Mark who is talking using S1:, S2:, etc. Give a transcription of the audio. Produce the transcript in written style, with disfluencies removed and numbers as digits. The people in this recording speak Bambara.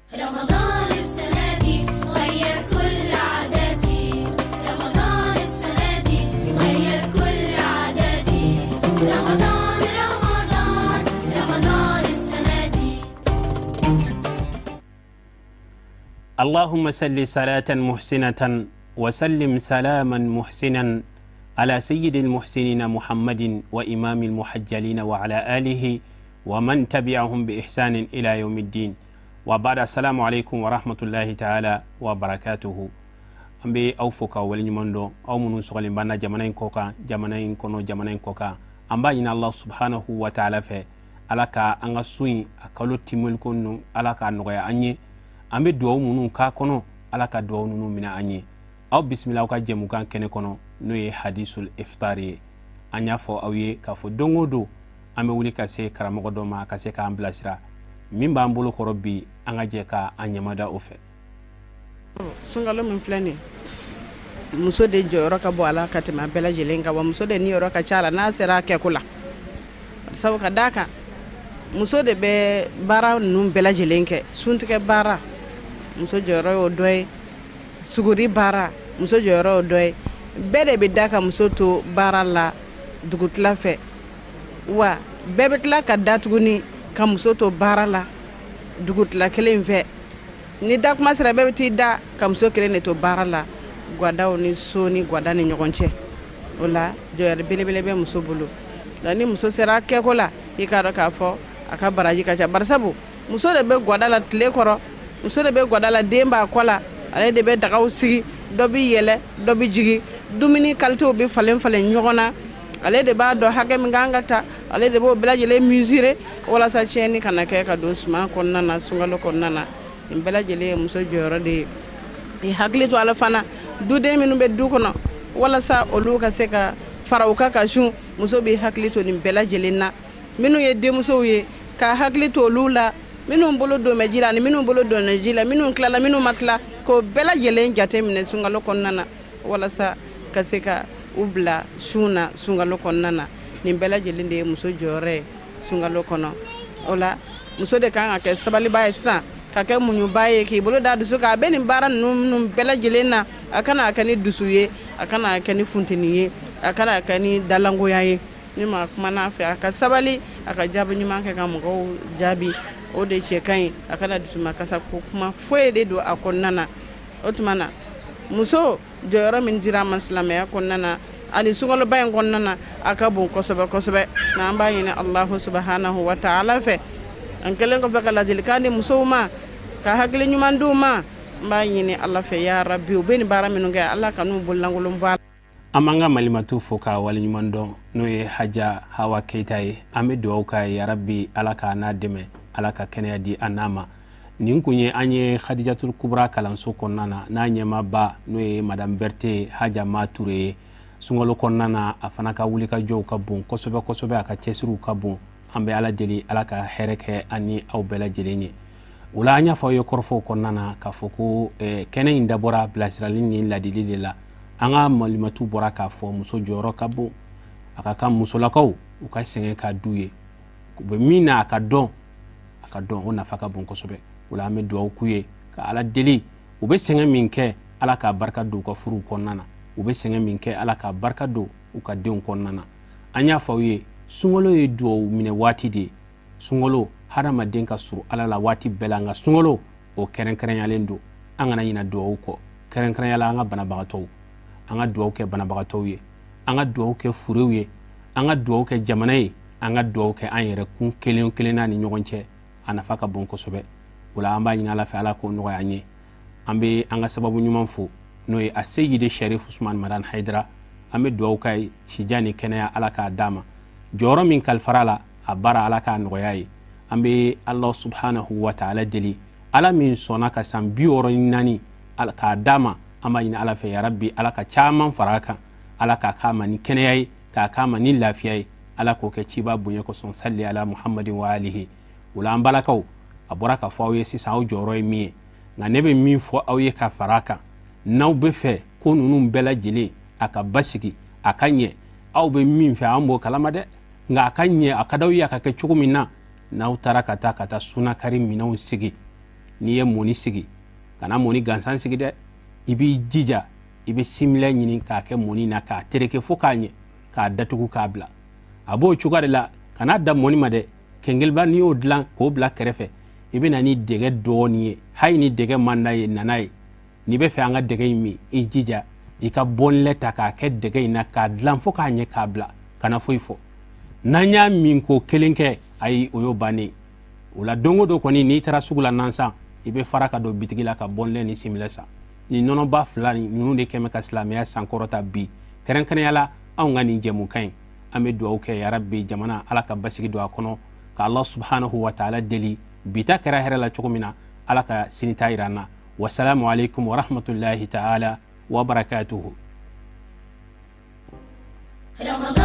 S1: رمضان السنة دي غير كل عاداتي، رمضان السنة دي غير كل عاداتي، رمضان رمضان رمضان السنة دي.
S2: اللهم صل صلاة محسنة وسلم سلاما محسنا على سيد المحسنين محمد وإمام المحجلين وعلى آله ومن تبعهم بإحسان إلى يوم الدين. وبعد، السلام عليكم ورحمة الله تعالى وبركاته. An bɛ aw fo ka waleɲuman dɔn, aw minnu sɔgɔlen b'an na jamana in kɔ kan, jamana in kɔnɔ, jamana in kɔ kan. An b'a ɲini Allah subhanahu wa ta'ala fɛ, Ala ka an ka sun in a kalo timoliko ninnu, Ala k'a nɔgɔya an ye. An bɛ dugawu minnu k'a kɔnɔ, Ala ka dugawu ninnu minɛ an ye. Aw bisimila aw ka jɛmukan kɛnɛ kɔnɔ, n'o ye Hadisul Iftar ye. An y'a fɔ aw ye k'a fɔ don o don an bɛ wuli ka se karamɔgɔ dɔ ma ka se k'an bilasira. Min b'an bolo kɔrɔ bi, an ka jɛ ka an ɲɛmada o fɛ.
S3: Sunkalo min filɛ nin, muso de jɔyɔrɔ ka bɔ a la ka tɛmɛ a bɛɛ lajɛlen kan, wa muso de niyɔrɔ ka ca a la n'a sera a kɛko la, sabu ka d'a kan muso de bɛ baara ninnu bɛɛ lajɛlen kɛ. Suntigɛ baara, muso jɔyɔrɔ y'o dɔ ye. Suguri baara, muso jɔyɔrɔ y'o dɔ ye. Bɛɛ de bɛ da ka muso to baara la dugutila fɛ, wa bɛɛ bɛ tila ka da tuguni ka muso to baara la dugutila kelen fɛ. Ni da kuma sera, bɛɛ bɛ t'i da ka muso kelen de to baara la gwadaw ni so ni gwada ni ɲɔgɔn cɛ. O la, jɔyɔrɔ belebele bɛ muso bolo. Nka ni muso sera kɛko la, i k'a dɔn k'a fɔ a ka baraji ka ca, barisabu muso de bɛ gwada la tile kɔrɔ, muso de bɛ gwada la, den b'a kɔ la, ale de bɛ dagaw sigi, dɔ bɛ yɛlɛ, dɔ bɛ jigin, dumuni kalitew bɛ falen falen ɲɔgɔn na, ale de b'a dɔn hakɛ min kan ka ta, ale de b'o bɛɛ lajɛlen mesurer walasa tiɲɛni kana kɛ ka don suman kɔnɔna na, sunkalo kɔnɔna na. Nin bɛɛ lajɛlen ye muso jɔyɔrɔ de ye. I hakili to a la fana, duden minnu bɛ du kɔnɔ, walasa olu ka se ka fara u kan ka sun, muso b'i hakili to nin bɛɛ lajɛlen na. Minnu ye denmusow ye, ka hakili to olu la, minnu bolo don bɛ ji la ani minnu bolo donna ji la, minnu tilala, minnu ma tila, k'o bɛɛ lajɛlen jate minɛ sunkalo kɔnɔna na, walasa ka se ka u bila sun na sunkalo kɔnɔna na. Nin bɛɛ lajɛlen de ye muso jɔyɔrɔ ye sunkalo kɔnɔ. O la, muso de kan ka kɛ sabaliba ye sisan, ka kɛ muɲuba ye, k'i bolo da dusu kan. A bɛ nin baara ninnu bɛɛ lajɛlen na, a kana kɛ ni dusu ye, a kana kɛ ni funteni ye, a kana kɛ ni dalangoya ye. Ni maa kuma n'a fɛ, a ka sabali, a ka jaabi ɲuman kɛ ka mɔgɔw jaabi, o de cɛ ka ɲi. A kana dusumakasa ko kuma foyi de don a kɔnɔna na. O tuma na, muso jɔyɔrɔ min dira a ma silamɛya kɔnɔna na ani sunkaloba in kɔnɔna na, a ka bon kosɛbɛ kosɛbɛ. N'an b'a ɲini Alahu subahanahu wa taala fɛ, an kɛlen kɔfɛ ka ladilikan di musow ma, ka hakili ɲuman d'u ma, n b'a ɲini Ala fɛ, ya Rabi, u bɛ nin baara minnu kɛ, Ala ka n'u bololankolon bɔ a la.
S2: An b'an ka malimatu fo ka waleɲuman dɔn, n'o ye Haja Hawa Keyita ye. An bɛ dugawu k'a ye, yarabi Ala k'a n'a dɛmɛ, Ala ka kɛnɛya di an n'a ma. Nin kun ye an ye Hadijatul Kubra kalanso kɔnɔna na, n'a ɲɛmaaba n'o ye Madame Berthe Haja Ma Ture ye. Sunkalo kɔnɔna na, a fana ka wulikajɔw ka bon kosɛbɛ kosɛbɛ, a ka cɛsiriw ka bon. An bɛ Ala deli, Ala ka hɛrɛ kɛ an ni aw bɛɛ lajɛlen ye. O la, an y'a fɔ aw ye kɔrɔfɔw kɔnɔna na k'a fɔ ko kɛnɛ in dabɔra bilasirali ni ladili de la. An ka malimatu bɔra k'a fɔ muso jɔyɔrɔ ka bon, a ka kan musolakaw u ka sɛgɛn ka du ye, u bɛ min na, a ka dɔn, a ka dɔn, o nafa ka bon kosɛbɛ. O la, an bɛ dugawu k'u ye ka Ala deli, u bɛ sɛgɛn min kɛ, Ala k'a barika don u ka furuw kɔnɔna na, u bɛ sɛgɛn min kɛ, Ala k'a barika don u ka denw kɔnɔna na. An y'a fɔ aw ye, sunkalo ye dugawu minɛ waati de ye. Sunkalo, hadamaden ka surun Ala la waati bɛɛ la, nka sunkalo o kɛrɛnkɛrɛnyalen don. An kana ɲina dugawu kɔ, kɛrɛnkɛrɛnya la an ka banabagatɔw. An ka dugawu kɛ banabagatɔw ye, an ka dugawu kɛ furew ye, an ka dugawu kɛ jamana ye, an ka dugawu kɛ an yɛrɛ kun kelen kelenna ni ɲɔgɔn cɛ. A nafa ka bon kosɛbɛ. O la, an b'a ɲini Ala fɛ, Ala k'o nɔgɔya an ye. An bɛ an ka sababu ɲuman fo, n'o ye a Seyidi Sharif Usman Madan Hayidara. An bɛ dugawu k'a ye, sijan ni kɛnɛya, Ala k'a d'a ma. Jɔyɔrɔ min kalifara la, a baara, Ala k'a nɔgɔya ye. An bɛ Ala subhanahu wa ta'ala deli, Ala min sɔnna ka san 64 k'a d'a ma, an b'a ɲini Ala fɛ, yarabi Ala ka caman fara a kan, Ala k'a k'a ma ni kɛnɛya ye, k'a k'a ma ni lafiya ye, Ala k'o kɛ ciba bonya kosɔn. Salli ala Muhammadin wa alihi. O la, an balakaw, a bɔra k'a fɔ aw ye sisan aw jɔyɔrɔ ye min ye, nka ne bɛ min fɔ aw ye ka fara a kan, n'aw bɛ fɛ ko ninnu bɛɛ lajɛlen a ka basigi, a ka ɲɛ, aw bɛ min fɛ, an b'o kalama dɛ, nka a ka ɲɛ, a ka d'aw ye a ka kɛ cogo min na, n'aw taara ka taa sunakari minɛnw sigi. N'i ye mɔni sigi, kana mɔni gansan sigi dɛ, i b'i jija i bɛ similɛ ɲini k'a kɛ mɔni na, k'a tereke fo k'a ɲɛ, k'a datugu k'a bila. A b'o cogoya de la, kana da mɔni ma dɛ. Kɛnkeliba n'i y'o dilan k'o bila kɛrɛfɛ, i bɛ na ni dɛgɛ dɔɔni ye. Hali ni dɛgɛ man d'a ye, nana ye. N'i bɛ fɛ an ka dɛgɛ in min, i jija i ka bɔnlɛ ta k'a kɛ dɛgɛ in na, k'a dilan fo k'a ɲɛ, k'a bila, kana foyi fɔ. N'an y'a min k'o kelen kɛ, ayi, o y'o bannen. O la don o don kɔni, n'i taara sugu la nansan, i bɛ fara ka don bitigi la ka bɔnlɛ ni similɛ san. Ni nɔnɔba fila ni ninnu de kɛmɛ ka silamɛya sankɔrɔta bi, kɛrɛnkɛrɛnya la anw ka nin jɛmukan in. An bɛ dugawu kɛ, yarabi, jamana Ala ka basigi don a kɔnɔ, ka Allah subhanahu wa ta'ala deli, bi ta kɛra hɛrɛ la cogo min na, Ala ka sini ta yira an na. Wasalamu alaikum wa rahmatullahi ta'ala wa barakatuhu.
S1: رمضان.